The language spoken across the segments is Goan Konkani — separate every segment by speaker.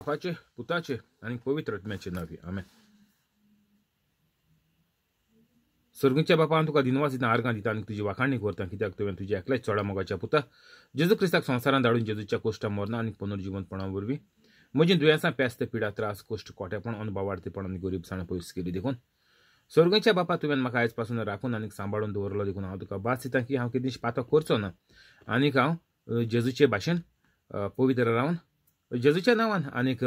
Speaker 1: बापाचे, पुताचे आनी पवित्र आत्म्याचे नांवी, आमेन. सर्गीच्या बापा, हांव तुका दिनवास दिता, आर्गां दिता आनी तुजी वाखाणी करता, कित्याक तुवें तुज्या एकल्याच चोडा मोगाच्या पुता जेजू क्रिस्ताक संवसारांत धाडून जेजूच्या कोश्टा मरना आनी पुनर्जिवंतपणा वरवीं म्हजीं दुयेंसां, पेस्त, पिडा, त्रास, कोश्ट, कोटेपण, अनभावार्थीपण आनी गरीबसाण पयस केली. देखून सर्गीच्या बापा, तुवें म्हाका आयज पासून राखून आनी सांबाळून दवरलो, देखून हांव तुका भास दिता की हांव केदींच पातक करचो ना आनीक हांव जेजूचे भाशेन पवित्र रावन जेजूच्या नांवान आनीक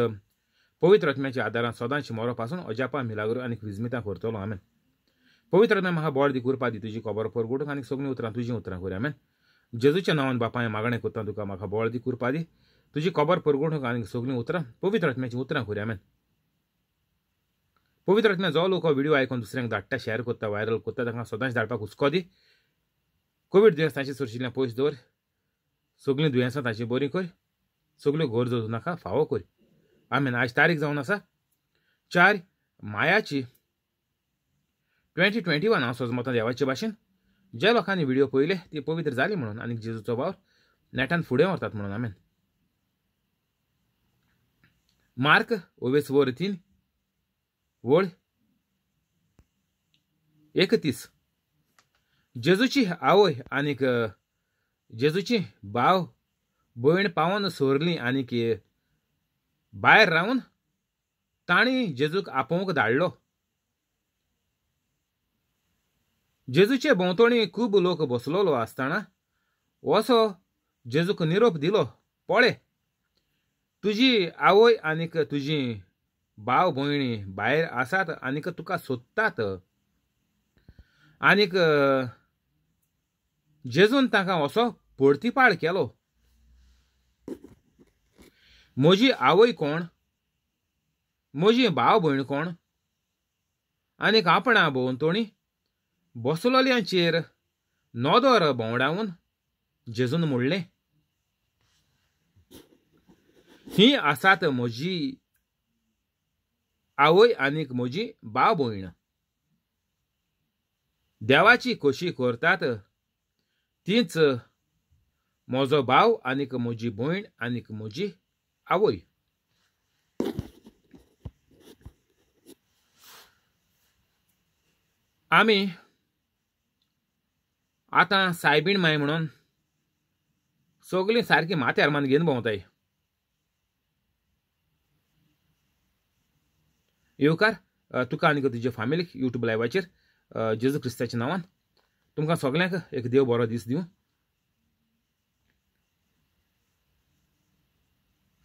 Speaker 1: पवित्र आत्म्याच्या आदारान सदांच मरो पासून अजापां, मिलाग्रो आनी विजमितां करतलो. आमेन. पवित्र आत्म्या म्हाका बळ दी, कृपा दी, तुजी खबर परगटूंक आनी सगळीं उतरां तुजीं उतरां करी. आमेन. जेजूच्या नांवान बापा हांवें मागणें करता, तुका म्हाका बळ दी, कृपा दी, तुजी खबर परगटूंक आनी सगळीं उतरां पवित्र आत्म्याचीं उतरां करी. आमेन. पवित्र आत्म्या जो लोक व्हिडिओ आयकून दुसऱ्यांक धाडटा, शेअर करता, व्हायरल करता, तांकां सदांच धाडपाक हुस्को दी. कोवीड दुयेंस तांचे सरशिल्ल्यान पयस दवर, सगळीं दुयेंसां तांची बरीं कर, सगल्यो गरजो नाका फावो कर. आमेन. आज तारीख जावन आसा 4 मायाची 2021. हांव सजमतां देवाचे भाशेन ज्या लोकांनी व्हिडिओ पळयले ती पवित्र जाली म्हणून आनी जेजूचो वावर नेटान फुडें व्हरतात म्हणून. आमेन. मार्क ओवेस वर 3 वळ 31. जेजूची आवय आनीक जेजूची भाव भयण पावन सोरली आनीक भायर रावन तांणी जेजूक आपोवंक धाडलो. जेजूचे भोंवतणी खूब लोक बसलेलो आसतना असो जेजूक निरोप दिलो, पळय तुजी आवय आनीक तुजी भाव भयणी भायर आसात आनीक तुका सोदतात. आनीक जेजून तांकां असो परतिपाळ केलो, म्हजी आवय कोण, म्हजी भाव भयण कोण? आनीक आपणा भोंवतणी बसलोल्यांचेर नदर भोंवडावन जेजून म्हणलें, ही आसात म्हजी आवय आनीक म्हजी भाव भयण. देवाची खोशी करतात तीच म्हजो भाव आनीक म्हजी भयण आनीक म्हजी आवय. आमी आतां सायबीण माय म्हणून सगळीं सारकी माथ्यार मान घेवन भोंवताय. येवकार तुका आनी तुज्या फामिलीक युट्यूब लायवाचेर जेजू क्रिस्ताच्या नांवान तुमकां सगळ्यांक एक देव बरो दीस दिवं.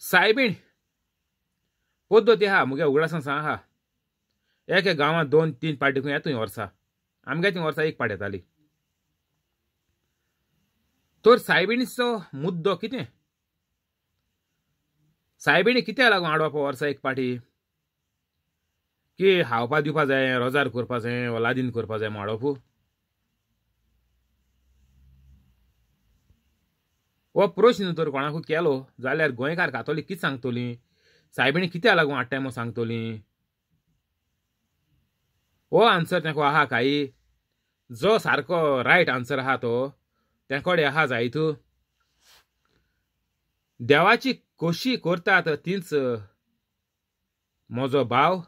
Speaker 1: सायबीण पद्दती आहा, मुगे उगडासान सांग आहा, एका गांवांत 2-3 पार्टी खंय येता वर्सा, आमगे ती वर्सा एक पार्टी येताली. तर सायबिणीचो मुद्दो कितें, सायबिणी कित्याक लागून हाडप वर्सा एक पार्टी, की खावपा दिवपा जाय, रोजार करपा जाय, ओलादीन करपा जाय म्हूण हाडप? हो प्रश्न तर कोणाकूय केलो जाल्यार गोंयकार कातोलीक कितें सांगतलीं, सायबिणी कित्याक लागून हाडटाय म्हूण सांगतलीं? हो आन्सर तांकां आहा काय? जो सारको रायट आन्सर आहा तो तें कडेन आहा जायत. देवाची खोशी करतात तीच म्हजो भाव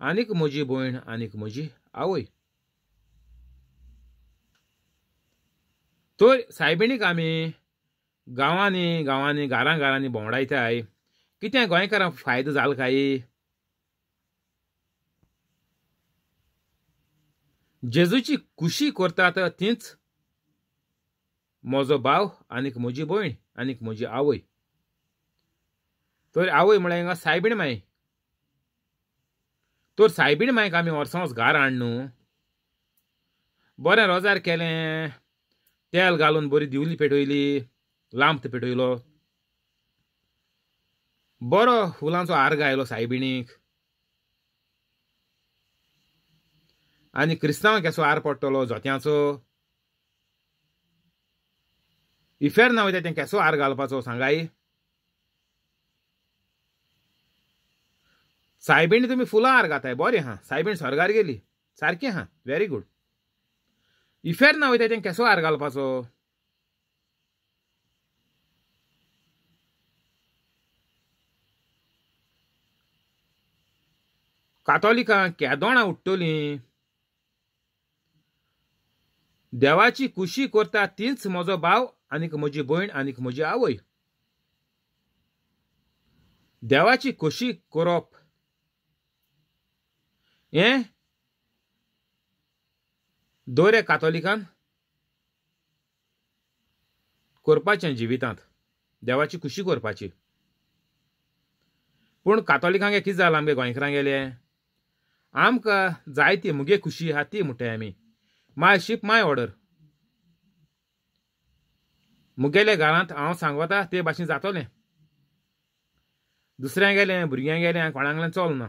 Speaker 1: आनीक म्हजी भयण आनीक म्हजी आवय. तर सायबिणीक आमी गांवांनी गांवांनी घरां घरांनी भोंवडायताय, कितें गोंयकारांक फायदो जालो काय? जेजूची खुशी करतात तीच म्हजो भाव आनीक म्हजी भयण आनीक म्हजी आवय. तर आवय म्हळ्यार हिंगा सायबीण माय. तर सायबीण मायक आमी वर्सांच घार हाड न्हू, बरें रोजार केलें, तेल घालून बरी दिवली पेटयली, लांब पेटयलो, बरो फुलांचो हार घायलो सायबिणीक, आनी क्रिस्तांवांक केसो हार पडटलो जोत्यांचो, इफेर्ना वयता तें केसो हार घालपाचो सांगाय. सायबिणी तुमी फुलां हार घाताय, बरें आहा, सायबीण स्वर्गार गेली, सारकें आहा, व्हेरी गूड. इफेर्ना वयता तें केसो हार घालपाचो? कातोलिकां केदोणां उठ्ठलीं? देवाची खुशी करता तीच म्हजो भाव आनीक म्हजी भयण आनीक म्हजी आवय. देवाची खुशी करप हें दर कातोलिकान करपाचें जिवितांत, देवाची खुशी करपाची. पूण कातोलिकांक कितें जालां आमगे गोंयकारांक गेले आमकां जायती मुगे खुशी आहा ती म्हणटाय आमी. माय शीप माय ऑर्डर. मुगेल्या घरांत हांव सांगता ते भाशेन जातलें, दुसऱ्यां गेलें भुरग्यां गेलें कोणागलें चलना.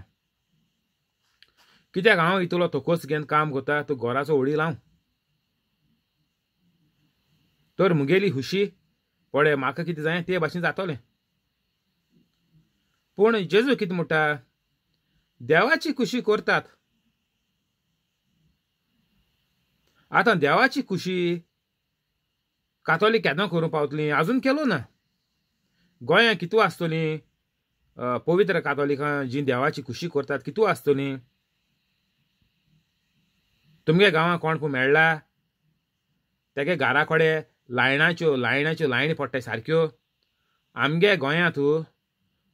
Speaker 1: कित्याक हांव इतलो थोकोस घेवन काम करता, तूं घराचो वडील हांव, तर मुगेली खुशी पळय म्हाका कितें जाय ते भाशेन जातलें. पूण जेजू कितें म्हणटा? देवाची खुशी करतात. आतां देवाची खुशी कातोलीक केन्ना करूंक पावतली? आजून केलो ना. गोंयांत कितू आसतलीं पवित्र कातोलिकां जी देवाची खुशी करतात, कितू आसतलीं? तुमगे गांवांत कोण पूण मेळ्ळा तेगे घरा कडेन लायणाच्यो लायणाच्यो लायणी पडटाय सारक्यो. आमगे गोंयांत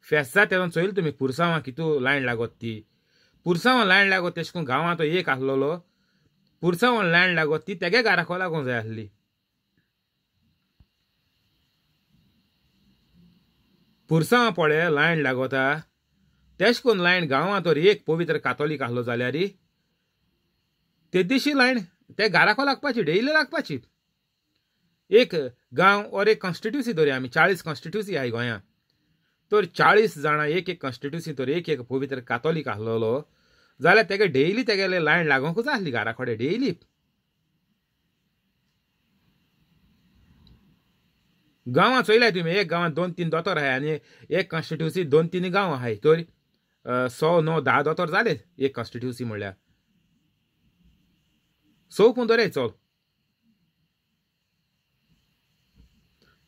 Speaker 1: फेस्ता तेन्ना चोयलें तुमी पुरसांवां कितू लायन लागत ती. पुरसांवां लायन लागत तेश कोन गांवांत एक आसलेलो पुरसांवां लायन लागत ती तेगे घराक लागूंक जाय आसली. पुरसांवां पळय लायन लागता तेश कोन लायन गांवांत तर एक पवित्र कातोलीक आसलो जाल्यार ते दिशी लायन ते घराक लागपाची, डेली लागपाची. एक गांव और एक कॉन्स्टिट्युसी धरया आमी, 40 कॉन्स्टिट्युसी आहाय गोंयांत, तर 40 जाणां एक एक कॉन्स्टिट्युसी तर एक एक पवित्र कातोलीक आसलेलो जाल्यार तेगे डेली तेगेले लायन लागोंकूच आसली घरा कडेन डेली. गांवां चोयल्याय तुमी, एक गांवांत 2-3 दोतोर आहाय आनी एक कॉन्स्टिट्युसी 2-3 गांव आहाय, तर 100, 9, 10 दोतोर जाले एक कॉन्स्टिट्युसी म्हणल्यार. 100 पूण दरय चल,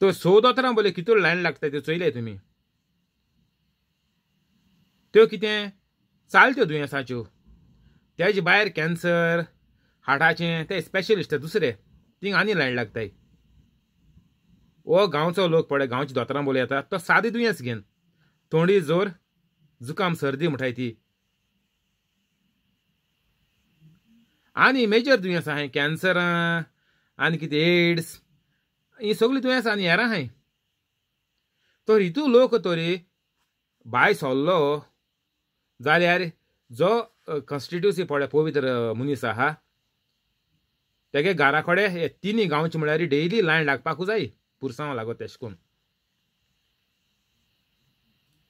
Speaker 1: तर 100 दोतोरां बोले कितू लायन लागता त्यो चोयले तुमी. त्यो कितें चालत्यो दुयेंसाच्यो, तेजे भायर कॅन्सर हार्टाचें ते स्पेशलिस्ट दुसरे थिंग आनी लायन लागताय. हो गांवचो लोक पळय गांवच्या दोतोरां बोले येता तो सादें दुयेंस घेवन, थोंडी जोर जुकाम सर्दी म्हणटाय ती, आनी मेजर दुयेंस आहाय कॅन्सरां आनी कितें एड्स ही सगळीं दुयेंसां आनी हेरां आहाय. तर हितू लोक तरी भायर सरलो जाल्यार जो कॉन्स्टिट्युसी पळय पवित्र मनीस आहा तेगे घरा कडेन हे तिनूय गांवचे म्हणल्यार डेली लायन लागपाकूच जाय पुरसांव लागत तेश कोन.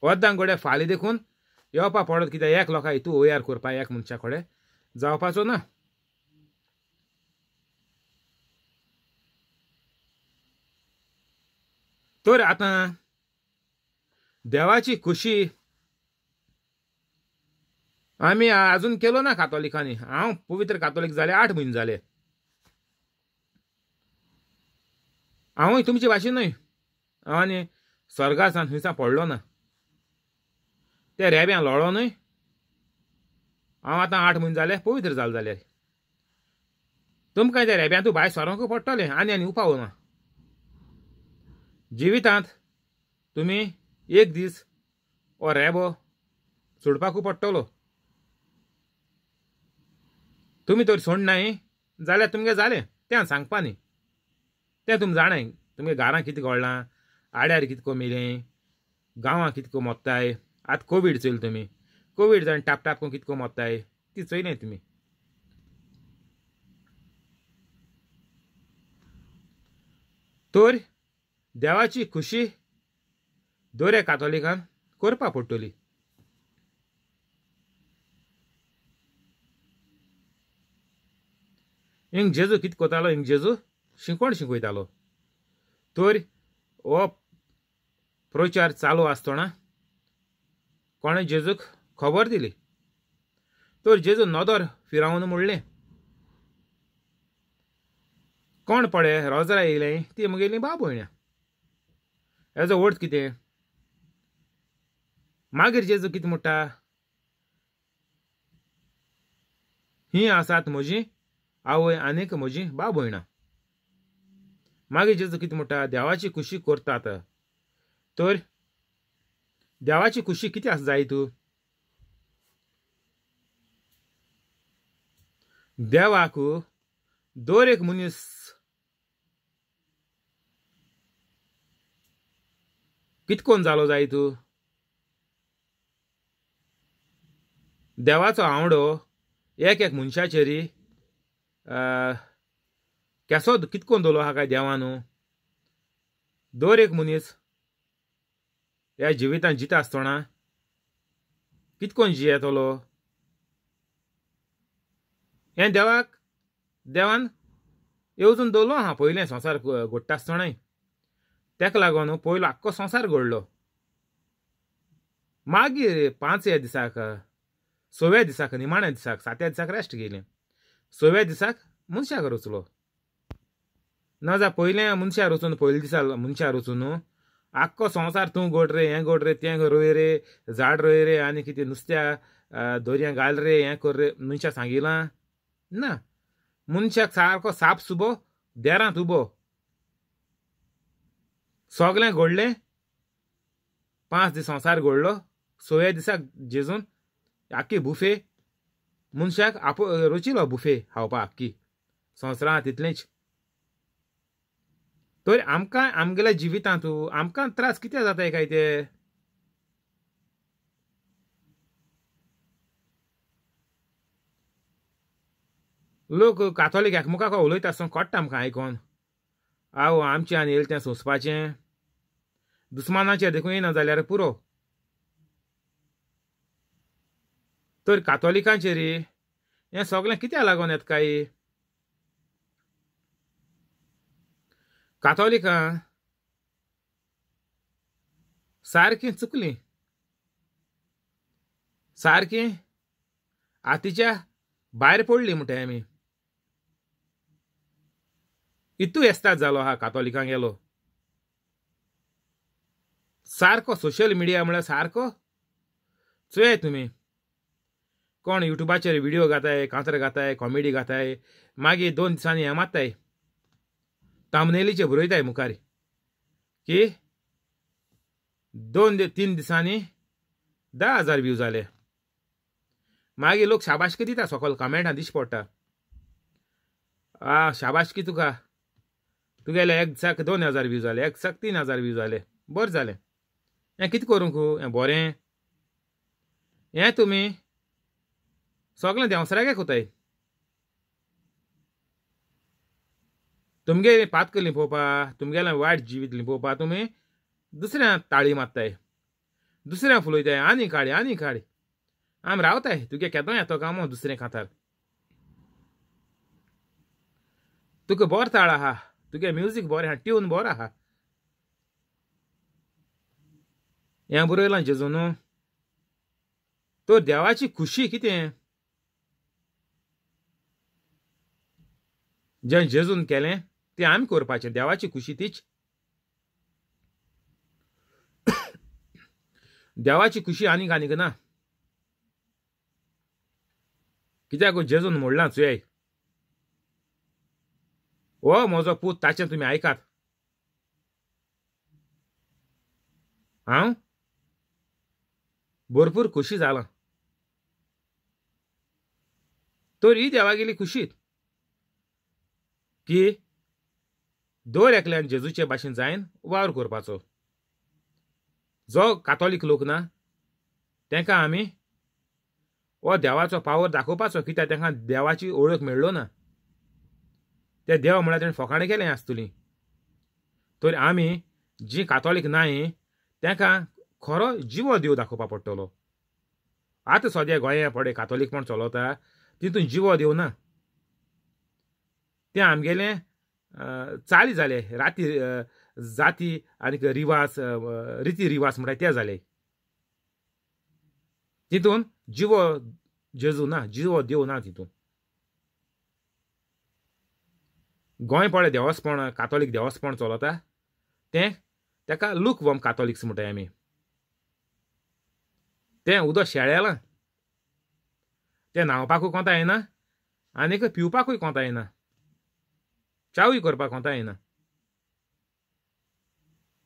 Speaker 1: अर्दां कडेन फाल्यां देखून येवपा पडत कित्याक एक लोकां हितू वयार करपा एक मनशा कडेन जावपाचो ना. तर आतां देवाची खुशी आमी आजून केलो ना कातोलिकांनी. हांव पवित्र कातोलीक जाले 8 म्हयने जाले. हांवूय तुमचे भाशेन न्हय, हांव आनी स्वर्गा सावन पडलो ना, ते रेब्यां लोळो न्हय. हांव आतां 8 म्हयने जाले पवित्र जाले जाल्यार तुमकां त्या रेब्यांतू भायर सरोंक पडटलें आनी आनी उपाव ना. जिवितांत तुमी एक दीस हो रेबो सोडपाकू पडटलो. तुमी तर सोडनाय जाल्यार तुमगें जालें तें हांव सांगपा न्ही, तें तुमी जाणाय तुमगे घरां कितें घडलां, आड्यार कितको मेलें, गांवां कितको मोत्ताय. आतां कोवीड चोयलें तुमी, कोवीड जावन टाप टाप करून कितको मोत्ताय ती चोयलें तुमी. तर देवाची खुशी दर कातोलिकान करपा पडटली. हिंग जेजू कितें करतालो, हिंग जेजू शिकवण शिकयतालो. तर हो प्रचार चालू आसतना कोणें जेजूक खबर दिली, तर जेजू नदर फिरावन म्हणलें, कोण पळय रोजरा येयलें ती म्हगेली बाब भयण्यां. हेजो अर्थ कितें? मागीर जेजू कितें म्हणटा, ही आसात म्हजी आवय आनीक म्हजी बाबयणां. मागीर जेजू कितें म्हणटा, देवाची खुशी करतात. तर देवाची खुशी कितें आसा जाय तूं? देवाक दर एक मनीस कितकोन जालो जाय तूं? देवाचो आवडो एक एक मनशाचेर केसो कितकोन दवरलो आहा काय देवान? दर एक मनीस ह्या जिवितान जिता आसतना कितकोन जियेतलो हें देवाक देवान येवजून दवरलो आहा पयलें संवसार घडटा आसतनाय. तेका लागून पयलो आख्खो संवसार घडलो. मागीर पांचव्या दिसाक, सव्या दिसाक, निमाण्या दिसाक, सात्या दिसाक रेस्ट गेलें. सव्या दिसाक मनशाक रचलो. ना जा पयलें मनशाक रचून, पयले दिसा मनशाक रचून आख्खो संवसार तूं गोड रे, हें गोड रे, तें रोय रे, झाड रोय रे, आनी कितें नुस्त्या दोरयां घाल रे, हें कर रे, मनशाक सांगिलां ना. मनशाक सारको साप सुबो देरांत उबो सगळें घडलें. 5 दीस संवसार घडलो. सव्या दिसाक जेजून आख्खी बुफे मनशाक आप रोचिलो बुफे खावपाक आख्खी संवसारांत तितलेंच. तर आमकां आमगेल्या जिवितांत आमकां त्रास कितें जाताय काय ते? लोक काथोलीक एकमुखाक उलयता आसतना कळटा आमकां आयकोन. आवो आमचें आनी येयलें तें सोंसपाचें, दुस्मानाचेर देखून येना जाल्यार पुरो. तर कातोलिकांचेर हें सगळें कित्याक लागून येता काय? कातोलिकां सारकीं चुकलीं, सारकीं आतीच्या भायर पडली म्हणटाय आमी. इतू एस्ताद जालो आहा कातोलिकांक गेलो सारको. सोशल मिडिया म्हळ्यार सारको चोयाय तुमी, कोण युट्यूबाचेर व्हिडियो घाताय, कांतर घाताय, कॉमेडी घाताय, मागीर 2 दिसांनी हें मारताय, तामनेलीचे बरयताय मुखार की 2-3 दिसांनी 10,000 व्यू जाले. मागीर लोक शाबाशकी दिता, सकल कमेंटां दिश्टी पडटा, आ शाबाशकी तुका, तुगेले एक दिसाक 2,000 व्यू जाले, एक दिसाक 3,000 व्यू जाले, बरें जालें. हें कितें करूंक, हें बरें? हें तुमी सगळें देंवसरागे कोताय. तुमगेली पातक लिपोवपा, तुमगेलें वायट जिवीत लिपोवपा तुमी दुसऱ्या ताळी मारताय, दुसऱ्या फुलयताय, आनी काडी आनी काडी. आम रावताय तुगे केदो येतो कामो दुसरें खातार. तुका बरो ताळ आहा, तुगे म्युजीक बरें आहा, ट्यून बरो आहा. हें बरयलां जेजून. तर देवाची खुशी कितें जें जेजून केलें तें आमी करपाचें. देवाची खुशी तीच. देवाची खुशी आनीक आनीक ना. कित्याक जेजून म्हणलां चोयाय, हो म्हजो पूत, ताचें तुमी आयकात. हांव भरपूर खुशी जालां. तर ही देवागेली खुशी की दर एकल्यान जेजूचे भाशेन जायन वावर करपाचो. जो कातोलीक लोक ना तांकां आमी हो देवाचो पावर दाखोवपाचो, कित्याक तांकां देवाची ओळख मेळ्ळो ना. ते देव म्हळ्यार तेणें फकाणां केलें आसतलीं. तर आमी जी कातोलीक नाय तांकां खरो जिवो देव दाखोवपा पडटलो. आतां सद्या गोंया पडे कातोलीकपण चलता तितून जिवो देव ना. तें आमगेलें चाली जाले, राती जाती आनी रिवाज, रिती रिवाज म्हणटा ते जाले. तितून जिवो जेजू ना, जिवो देव ना तितून. गोंय पळय देवस्पण, कातोलीक देवस्पण चलता तें ताका लूक वॉर्म कातोलिक्स म्हणटाय आमी. तें उदक शेळेलां, तें न्हांवपाकूय कोंता येना आनीक पिवपाकूय कोंता येना, च्यावूय करपाक कोंता येना.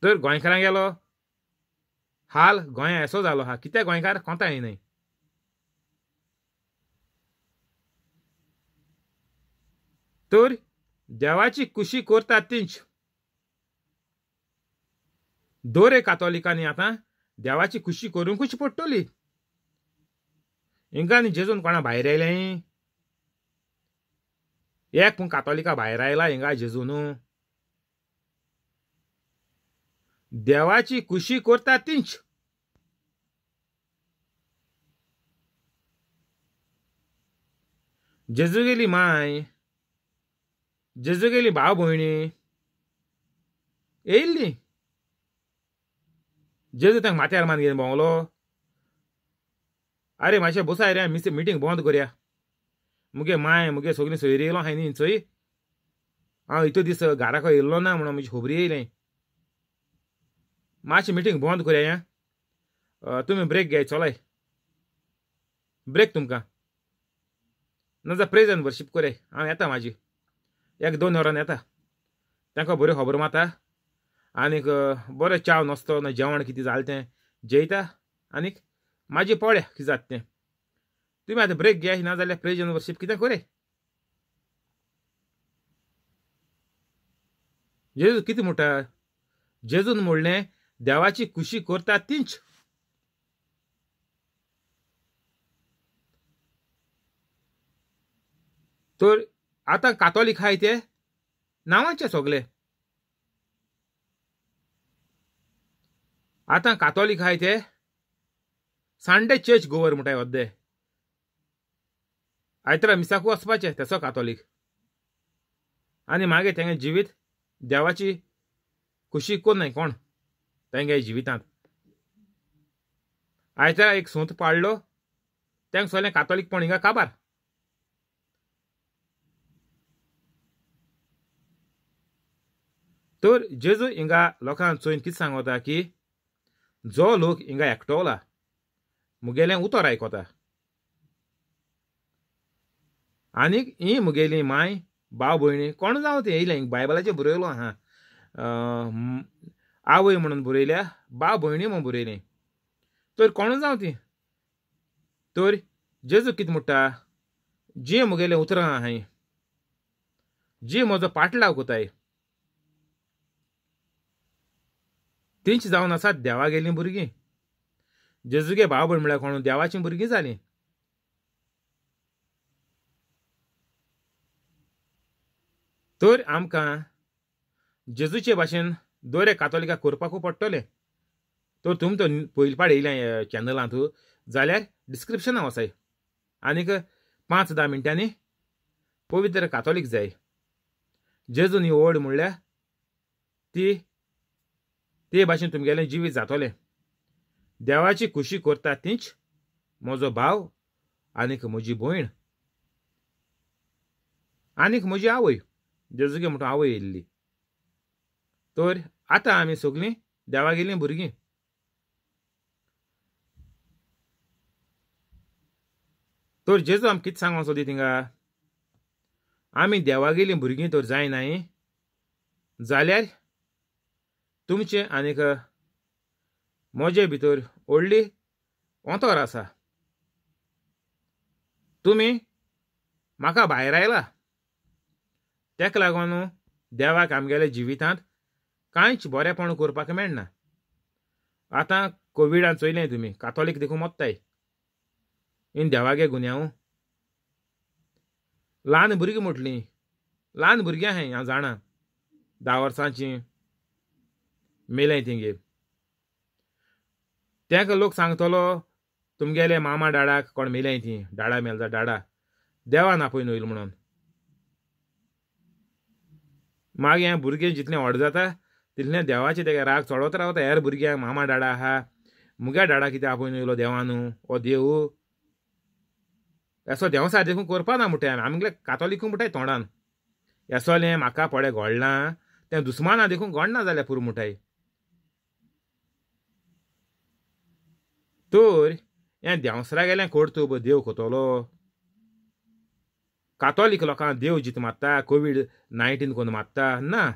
Speaker 1: तर गोंयकारां गेलो हाल गोंया असो जालो हा, कित्याक गोंयकार कोंता येनाय. तर देवाची खुशी करतात तींच दोरे कातोलिकांनी आतां देवाची खुशी करूंकूच पडटली. हिंगा आनी जेजून कोणा भायर आयलें? एक पूण कातोलिका भायर आयला हिंगा जेजून. देवाची खुशी करतात तींच. जेजूगेली माय, जेजूगेली भाव भयणी येयल्ली. जेजू तांकां माथ्यार मान घेवन भोंवलो. आरे मातशें बसाय रे, मिटींग बंद करया. मुगे माय मुगे सगळीं सोयरी येयलो हांवें न्ही चोय, हांव इतलो दीस घराक येयल्लो ना म्हणून म्हजी खबरी येयलें. मातशी मिटींग बंद करया, तुमी ब्रेक घेय, चलाय ब्रेक तुमकां, ना जाल्यार प्रेज एंड वर्शीप करया. हांव येता म्हाजी 1-2 वरान येता. तांकां बऱ्यो खबरो मारता आनीक बरें च्याव नासतो ना जेवण कितें जालें तें जेयता आनीक म्हाजी पळया कितें जाता तें. तुमी आतां ब्रेक घेय, ना जाल्यार प्रेज एंड वर्शीप कितें करया. जेजू कितें म्हणटा? जेजून म्हणलें देवाची खुशी करता तींच. तर आतां कातोलीक आहाय ते नांवाचे सगळे. आतां कातोलीक आहाय ते संडे चर्च गोवर म्हणटाय अद्दे, आयतारा मिसाकू वचपाचें तेसो कातोलीक. आनी मागीर तेंगे जिवीत देवाची खुशी कोन्नाय कोण तेंगे जिवितांत. आयतारा एक सूत पाडलो तेंका सगळें कातोलीकपण हिंगा काबार. तर जेजू हिंगा लोकांक चोयन कितें सांगता की जो लोक हिंगा एकटोला मुगेलें उतर आयकता आनीक ही मुगेली माय भाव भयणी कोण जावं तें येयलें बायबलाचेर बरयलो आहा, आवय म्हणून बरयल्या, भाव भयणी म्हणून बरयलें. तर कोण जावं ती. तर जेजू कितें म्हणटा, जी मुगेलें उतरां आहाय, जी म्हजो पाटलाव कोताय तींच जावन आसात देवागेलीं भुरगीं. जेजूगे भाव भयण म्हळ्यार कोण? देवाचीं भुरगीं जालीं. तर आमकां जेजूचे भाशेन दोरे कातोलिका करपाकू पडटलें. तर तुमी तो पयलीं पाड येयल्या चॅनलांत जाल्यार डिस्क्रिप्शनां वचाय आनीक 5-10 मिनटांनी पवित्र कातोलीक जाय. जेजून ही ओड म्हणल्यार ती ते भाशेन तुमगेलें जिवीत जातलें. देवाची खुशी करता तीच म्हजो भाव आनीक म्हजी भयण आनीक म्हजी आवय. जेजूगे म्हणटा आवय येयल्ली. तर आतां आमी सगळीं देवागेलीं भुरगीं. तर जेजू आमकां कितें सांगूंक सोदी थिंगा, आमी देवागेलीं भुरगीं तर जायनाय जाल्यार तुमचे आनीक म्हजे भितर व्हडली अंतर आसा. तुमी म्हाका भायर आयला, तेका लागून देवाक आमगेल्या जिवितांत कांयच बरेंपण करपाक मेळना. आतां कोविडान चोयलें तुमी, कातोलीक देखून मोत्ताय इन देवागे गुन्यांव. ल्हान भुरगीं म्हटलीं, ल्हान भुरगीं आहाय हांव जाणा, 10 वर्सांचीं मेलें तेंगेर. तेंका लोक सांगतलो तुमगेले मामा डाडाक कोण मेलें ती, डाडा मेल डाडा देवान आपयन वयलो म्हणून. मागीर भुरगें जितलें व्हड जाता तितलें देवाचें तेका राग चडत रावता. हेर भुरग्यांक मामा डाडा आहा, मुगे डाडा कितें आपयन वयलो देवानू, हो देव असो देवसार देखून करपा ना म्हणटाय आमगेले कातोलिकूय म्हणटाय तोंडान असोलें म्हाका पळय घडलां तें दुस्माना देखून घडना जाल्यार पुरो म्हणटाय. तर हें देंवसरा गेलें कर्तुब देव खोतलो. कातोलीक लोकांक देव जीत मारता, कोवीड-19 कोन्न मारता ना.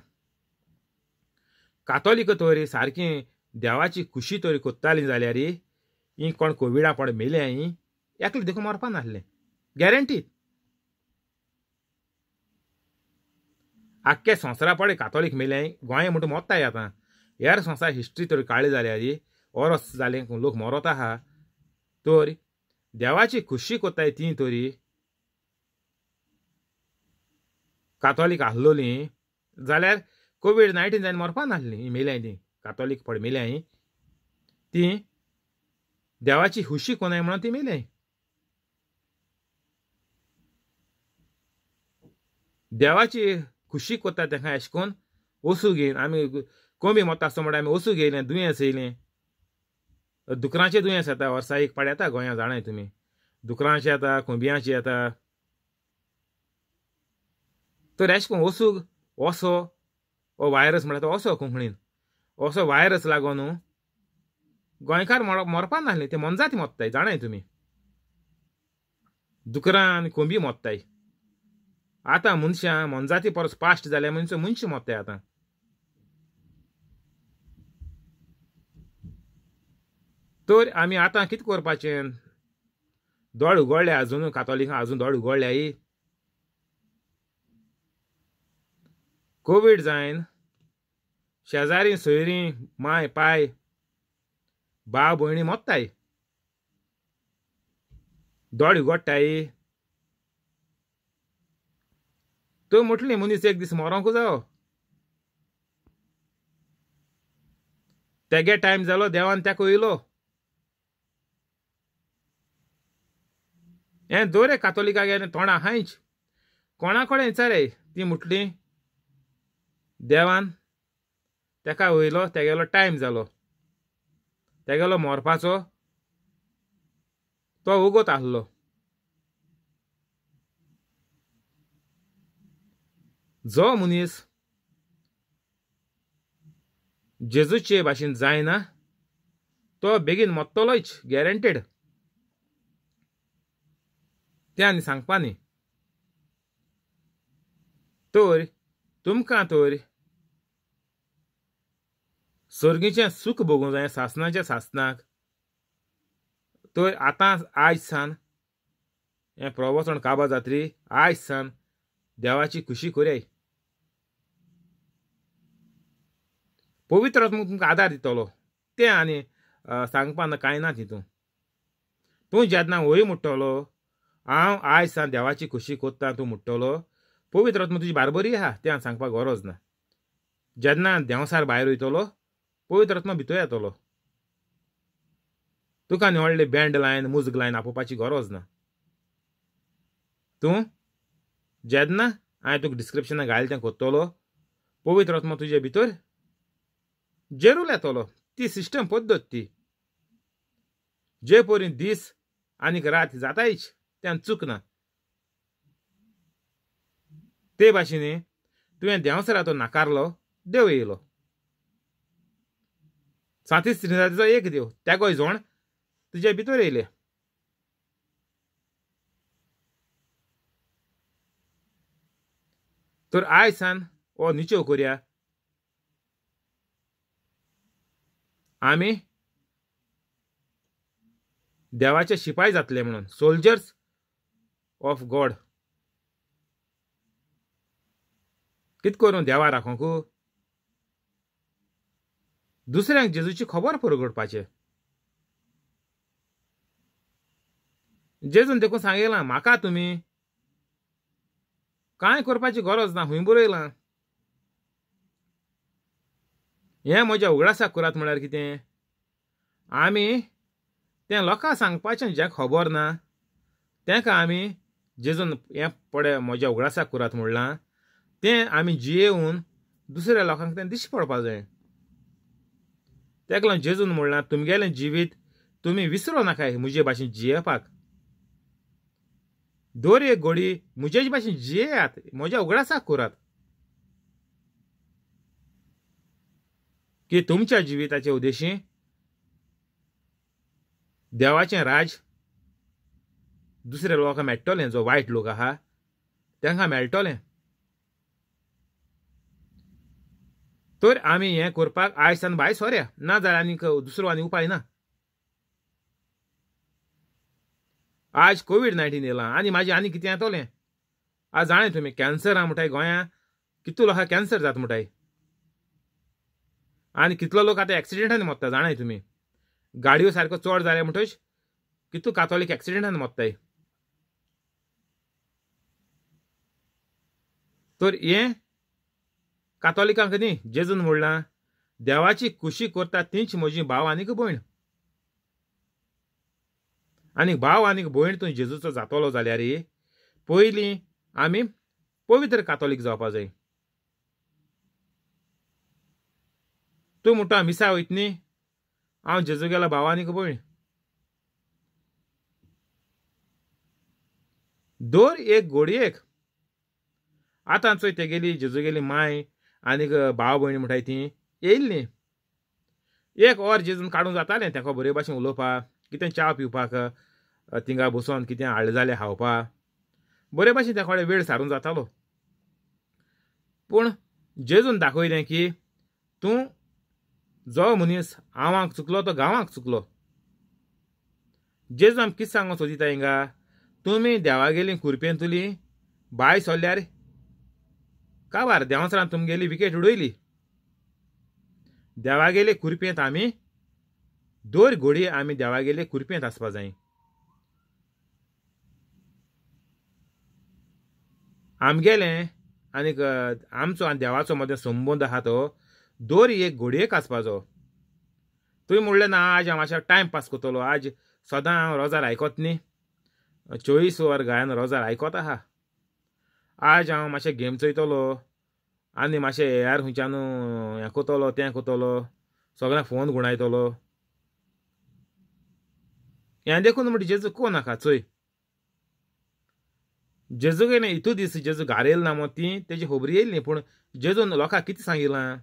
Speaker 1: कातोलीक तरी सारकी देवाची खुशी तरी कोत्ताली जाल्यार ही कोण कोविडा पड मेल्या ही एकले देखून मरपा नासलें, गॅरंटी. आख्खे संवसारा पडे कातोलीक मेल्या, गोंय म्हणटा मोत्ताय आतां. हेर संवसार हिस्ट्री तरी काळी जाल्यार ओरस जालें लोक मरत आहा. तर देवाची खुशी कोत्ताय ती तरी कातोलीक आसलोली जाल्यार कोवीड-19 जावन मरपा नासली. मेल्या ती कातोलीक पड मेल्या ती देवाची खुशी कोनाय म्हणून ती मेल्या. देवाची खुशी कोत्ता तेका अशें करून वसू घेवन आमी कोंबी मोत्ता आसता म्हणटा आमी वसू घेयलें, दुयेंस येयलें, दुकरांचें दुयेंस येता वर्सा एक पाड येता गोंया, जाणाय तुमी, दुकरांचें येता, कोंबयांचें येता. तर अशें करून वसूग असो हो वायरस म्हणटा तो असो कोंकणीन असो वायरस लागो न्हू गोंयकार मरपा नासले, ते मोनजाती मोत्ताय, जाणाय तुमी, दुकरां आनी कोंबी मोत्ताय. आतां मनशां मोनजाती परस पास्ट जाल्या मनशां मनशां मोत्ताय आतां. तर आमी आतां कितें करपाचें? दोळे उगडले अजून कातोलिकां, अजून दोळे उगडल्याय. कोवीड जायन शेजारी सोयरीं माय पाय भाव भयणी मोत्ताय, दोळे उगडटाय. तूं म्हटली मनीस एक दीस मरोंक जावो, तेगे टायम जालो, देवान तेका वयलो. हें दोरे कातोलिका गेले तोंडा आहायच, कोणा कडेन विचारय ती म्हटली देवान तेका वयलो, तेगेलो टायम जालो, तेगेलो मरपाचो तो उगत आसलो. जो मनीस जेजूचे भाशेन जायना तो बेगीन मरतलोच, गॅरंटेड. तें आनी सांगपा न्ही. तर तुमकां तर सर्गीचें सूख भोगूंक जाय, सासणाच्या सासणाक. तर आतां आयज सान हें प्रवचन काबार जातरी, आयज सान देवाची खुशी करयाय. पवित्र आत्मो तुमकां आदार दितलो, तें आनी सांगपा ना कांय ना. तितून तूं जेन्ना वय म्हणटलो हांव आयज सान देवाची खुशी कोत्ता तूं म्हणटलो, पवित्र आत्मो तुजी बारबरी आहा, तें हांव सांगपाक गरज ना. जेन्ना देंवसार भायर वयतलो पवित्र आत्मो भितर येतलो, तुका आनी व्हडले बँड लायन मुजग लायन आपोवपाची गरज ना. तूं जेन्ना हांवें तुका डिस्क्रिप्शनाक घायलें तें कोत्तलो, पवित्र आत्मो तुजे भितर जेरूल येतलो. ती सिस्टम पद्दत ती जे परी दीस आनीक रात जातायच, त्यान चूक ना. ते भाशेन तुवें देंवसराचो नाकारलो, देव येयलो. सातीस त्रिजातीचो एक देव, तेगोय जोण तुजे भितर येयले. तर आयज सान हो निचेव करया, आमी देवाचे शिपाय जातले म्हणून, सोल्जर्स ऑफ गॉड. कित करून देवा राखोंक दुसऱ्यांक जेजूची खबर परगटपाचें. जेजून देखून सांगिलां म्हाका तुमी कांय करपाची गरज ना, हुंय बरयलां हें म्हज्या उगडासाक करात. म्हळ्यार कितें, आमी तें लोकांक सांगपाचें जें खबर ना तेंका आमी जेजून हें पळय म्हज्या उगडासाक करात म्हणलां तें आमी जियेवन दुसऱ्या लोकांक तें दिश्टी पडपा जाय. तेका लागून जेजून म्हणलां तुमगेलें जिवीत तुमी विसरो नाकाय म्हजे भाशेन जियेवपाक, दर एक घडी म्हजेच भाशेन जियेयात, म्हज्या उगडासाक करात की तुमच्या जिविताचे उद्देशी देवाचें राज दुसऱ्या लोकांक मेळटलें. जो वायट लोक आहा तांकां मेळटलें. तर आमी हें करपाक आयज सान भायर सोऱ्या, ना जाल्यार आनीक दुसरो आनी उपाय ना. आज कोवीड-19 येयलां आनी मागीर आनी कितें येतलें. आज जाणें तुमी कॅन्सर आहा म्हणटाय गोंयांत, कितलो लोकांक कॅन्सर जाता म्हणटाय, आनी कितलो लोक आतां एक्सिडेंटान मरता जाणाय तुमी. गाडयो सारको चड जाले म्हणटच कितलो कातोलीक एक्सिडेंटान मरताय. तर हें कातोलिकांक न्ही जेजून म्हणलां देवाची खुशी करता तीच म्हजी भाव आनीक भयण. आनी भाव आनीक भयण तूं जेजूचो जातलो जाल्यार पयलीं आमी पवित्र कातोलीक जावपा जाय. तूं म्हणटा मिसा वयत न्ही, हांव जेजू गेलो भाव आनीक भयण. दर एक घोडयेक आतां चोय तेगेली जेजूगेली माय आनीक भाव भयण म्हणटाय ती येयल्ली. एक वर जेजून काडूंक जातालें तेका बरे भाशेन उलोवपाक, कितें च्या पिवपाक, थिंगा बसोन कितें हाडलें जाल्यार खावपाक, बरे भाशेन त्या कडेन वेळ सारूंक जातालो. पूण जेजून दाखयलें की तूं जो मनीस हांवाक चुकलो तो गांवाक चुकलो. जेजू आमकां कितें सांगूंक सोदिता हिंगा, तुमी देवागेली कुरपेंतुली भायर सरल्यार काबार देवासरान तुमगेली विकेट उडयली. देवागेले कुरपेंत आमी दर घोडी आमी देवागेले कुरपेंत आसपा जाय. आमगेलें आनीक आमचो आनी देवाचो मदें संबंद आहा तो दर एक घोडयेक आसपाचो. तुवें म्हणलें ना आज हांव मातशें टायम पास करतलो, आज सदां हांव रोजार आयकत न्ही, 24 वर गायन रोजार आयकत आहा, आज हांव मातशें गेम चोयतलो आनी मातशें हेर खंयच्यान हें करतलो तें करतलो, सगळ्यांक फोन गुणायतलो. हें देखून म्हणटा जेजू कोण नाका. चोय जेजू गेलें इतू दीस जेजू घार येयलो ना म्हूण ती तेजी खबरी येयली, पूण जेजून लोकांक कितें सांगिलां,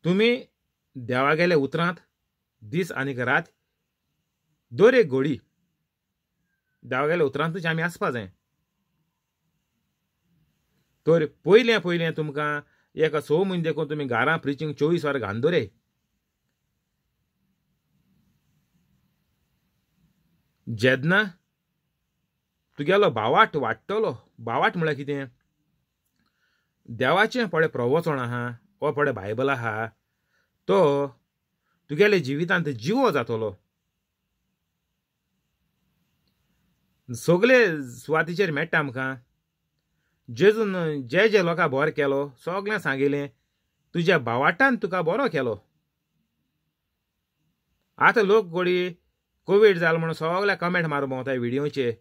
Speaker 1: तुमी देवागेल्या उतरांत दीस आनीक रात दर एक घोडी देवागेल्या उतरांतूच आमी आसपा जाय. तर पयलें पयलें तुमकां एक 6 म्हयने देखून तुमी घरां प्रिचींग 24 वरां घालून दवराय. जेन्ना तुगेलो भावाट वाडटलो, भावाट म्हळ्यार कितें, देवाचें पळय प्रवचन आहा वो पळय बायबल आहा तो तुगेले जिवितांत जिवो जातलो. सगळे सुवातीचेर मेळटा आमकां. जेजून जे जे लोकांक बरो केलो सगळें सांगिलें तुज्या भावाटान तुका बरो केलो. आतां लोक गोडी कोवीड जालो म्हणून सगळे कमेंट मारून भोंवताय व्हिडियोचे,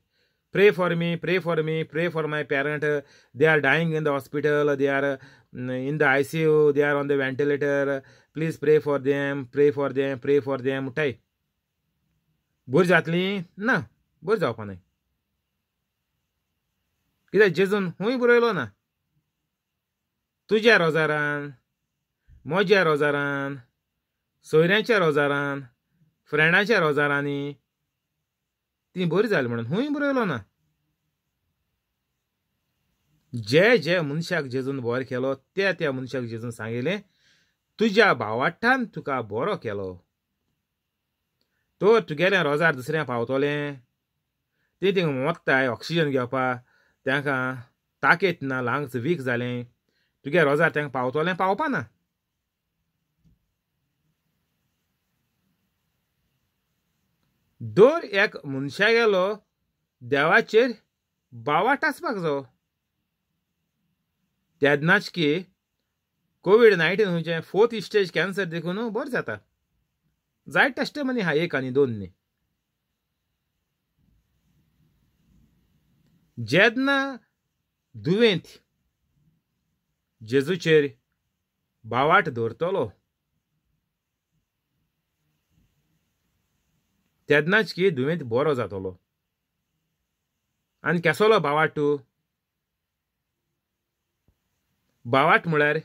Speaker 1: pray for me, pray for me, pray for my parent, they are dying in the hospital, they are in the ICU, they are on the ventilator, please pray for them, pray for them, pray for them म्हणटाय. बरी जातली ना, बरी जावपा न्हय, कित्याक जेजून खूंय बरयलो ना तुज्या रोजारान, म्हज्या रोजारान, सोयऱ्यांच्या रोजारान, फ्रेंडाच्या रोजारांनी ती बरी जाली म्हणून खूंय बरयलो ना. जे जे मनशाक जेजून बरो केलो त्या त्या मनशाक जेजून सांगिलें तुज्या भावाटान तुका बरो केलो. तर तुगेलें रोजार दुसऱ्यां पावतलें, ती थिंगा मोत्ताय ऑक्सिजन घेवपाक, तांकां ताकत ना, लंग्स वीक जालें, तुगे रोजार तांकां पावतलें पावपा ना. दर एक मनशागेलो देवाचेर बावाट आसपाक जायो. तेन्नाच की कोवीड-19 खंयचें 4th stage cancer देखून बरें जाता. जायत टेस्टिमनी आहा, 1 आनी 2 न्ही. जेन्ना दुयेंत जेजूचेर बावाट दवरतलो तेन्नाच की दुयेंत बरो जातलो. आनी केसलो बावाट? बावाट म्हळ्यार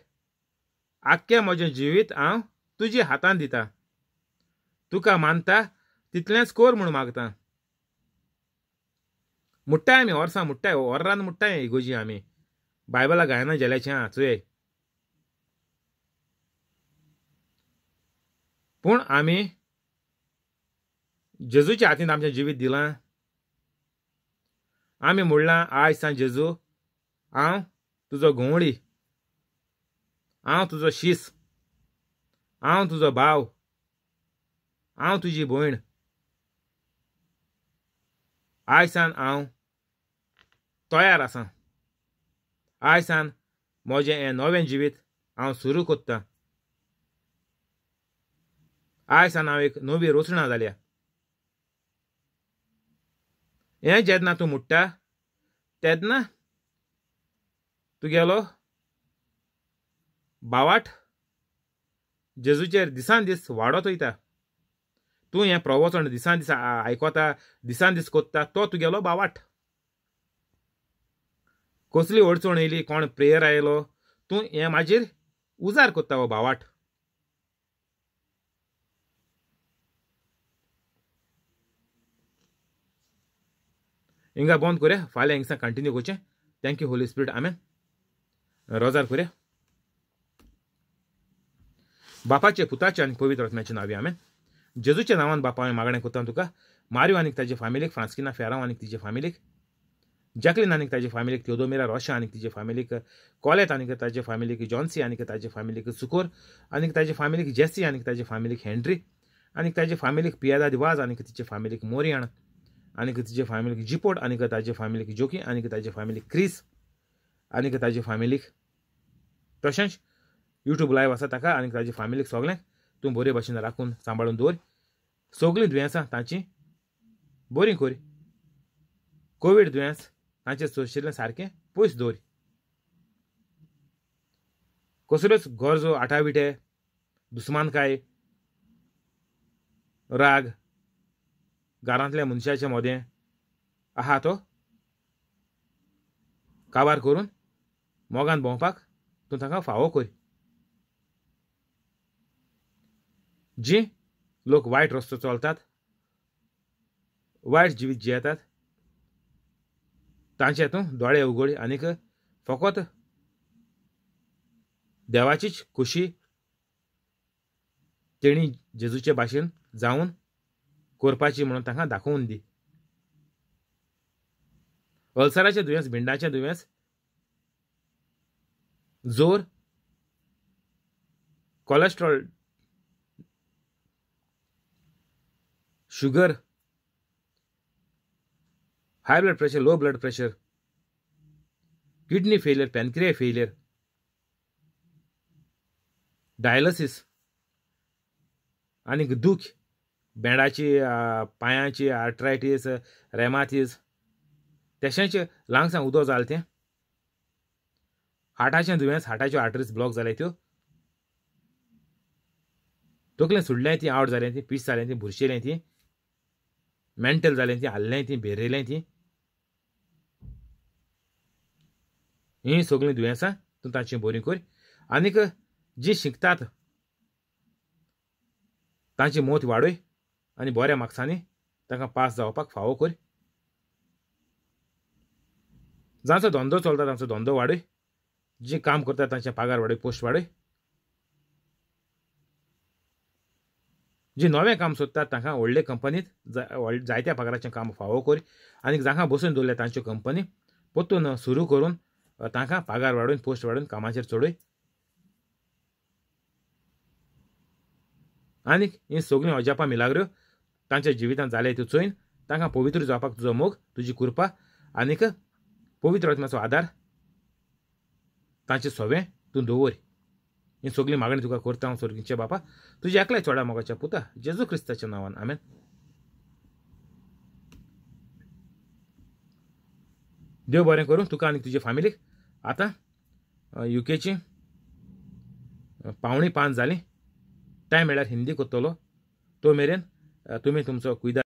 Speaker 1: आख्खें म्हजें जिवीत हांव तुज्या हातान दिता, तुका मानता तितलेंच कर म्हूण मागता. मुट्टाय आमी वर्सां मुट्टाय, ओर्रान मुट्टाय इगोजी आमी बायबला गायना जाल्याचें आं चोय. पूण आमी जेजूच्या हातीन आमचें जिवीत दिलां. आमी म्हणलां आयज सान जेजू हांव तुजो घोवळी, हांव तुजो शीस, हांव तुजो भाव, हांव तुजी भयण. आयज सान हांव तयार आसा. आयज सान म्हजें हें नवें जिवीत हांव सुरू कोत्तां. आयज सान हांव एक नवी रचणा जाल्या. हें जेन्ना तूं म्हणटा तेन्ना तुगेलो बावाट जेजूचेर दिसान दीस वाडत वयता. तूं हें प्रवचन दिसान दीस आयकता, दिसान दीस कोत्ता, तो तुगेलो बावाट. कसली अडचण येयली, कोण प्रेयर आयलो, तूं हें मागीर उजार कोत्ता हो बावाट. हिंगा बंद करुया, फाल्यां हिंगसान कंटिन्यू करचें. Thank you Holy Spirit, आमेन. रोजार करुया. बापाचे, पुताचे आनी पवित्र आत्म्याचे नांवी आमेन. जेजूच्या नांवान बापा हांवें मागणें करता तुका, मारियो आनी ताजे फामिलीक, फ्रांस्किना फेरांव आनी तिजे फामिलीक, जॅकलीन आनी ताजे फामिलीक, थियोदोमिरा रोशा आनी तिजे फामिलीक, कॉलेत आनी ताजे फामिलीक, जॉन्सी आनी ताजे फामिलीक, सुकोर आनी ताजे फामिलीक, जेसी आनी ताजे फामिलीक, हेनरी आनी ताजे फामिलीक, पियादा दिवाज आनी तिचे फामिलीक, मोरियाण आनी तिजे फामिलीक, जिपोट आनी ताजे फामिलीक, जोकी आनी ताजे फामिलीक, क्रिस आनी ताजे फामिलीक, तशेंच यूट्यूब लायव आसा ताका आनी ताजे फामिलीक सगळ्यांक तूं बरे भाशेन राखून सांबाळून दवर. सगळीं दुयेंसां तांची बरीं कर. कोवीड दुयेंस तांचे सोंशिल्लें सारकें पयस दवर. कसल्योच गरजो, आटाविटे, दुस्मानकाय, राग घरांतल्या मनशाच्या मदें आहा तो काबार करून मोगान भोंवपाक तूं तांकां फावो कर. जी लोक वायट रस्तो चलतात, वायट जिवीत जियेतात, तांचे तूं दोळे उगड आनीक फकत देवाचीच खुशी तेणी जेजूचे भाशेन जावन करपाची म्हणून तांकां दाखोवन दी. अल्सराचें दुयेंस, भिंडाचें दुयेंस, जोर, cholesterol, sugar, high blood pressure, low blood pressure, kidney failure, pancreas failure, dialysis आनीक दूख, बेंडाची, पांयांची आर्थरायटीस, रेमातीस, तशेंच ल्हानसान उदक जालें तें, हार्टाचें दुयेंस, हार्टाच्यो आर्टरीज ब्लॉक जाले त्यो, तकलें सुडलें ती, आवट जालें ती, पीस जालें ती, बुरशेलें ती, मेंटल जालें ती, हाल्लें ती, भेरेलें ती, हीं सगळीं दुयेंसां तूं तांची बरीं कर. आनीक जीं शिकतात तांची मोत वाडय आनी बऱ्या मार्क्सांनी तांकां पास जावपाक फावो कर. जांचो धंदो चलता तांचो धंदो वाडय, जीं काम करता तांचे पगार वाडय, पोस्ट वाडय. जी नवें काम सोदतात तांकां व्हडले कंपनीत जायत्या पगाराचें काम फावो कर. आनी जांकां बसून दवरल्या तांच्यो कंपनी परतून सुरू करून तांकां पगार वाडोवन, पोस्ट वाडोवन कामाचेर चडय. आनीक हीं सगळीं अजापां मिलाग्र्यो तांच्या जिवितांत जाले त्यो चोयन तांकां पवित्र जावपाक तुजो मोग, तुजी कृपा आनीक पवित्र आत्म्याचो आदार तांचे सवें तूं दवर. ही सगळी मागणी तुका करता हांव स्वर्गीचे बापा, तुज्या एकल्या चोडा मोगाच्या पुता जेजू क्रिस्ताच्या नांवान, आमेन. देव बरें करूं तुका आनी तुजे फामिलीक. आतां युकेची 4:45 जाली. टायम मेळ्यार हिंदी करतलो. तो मेरेन तुमी तुमचो कुयदाद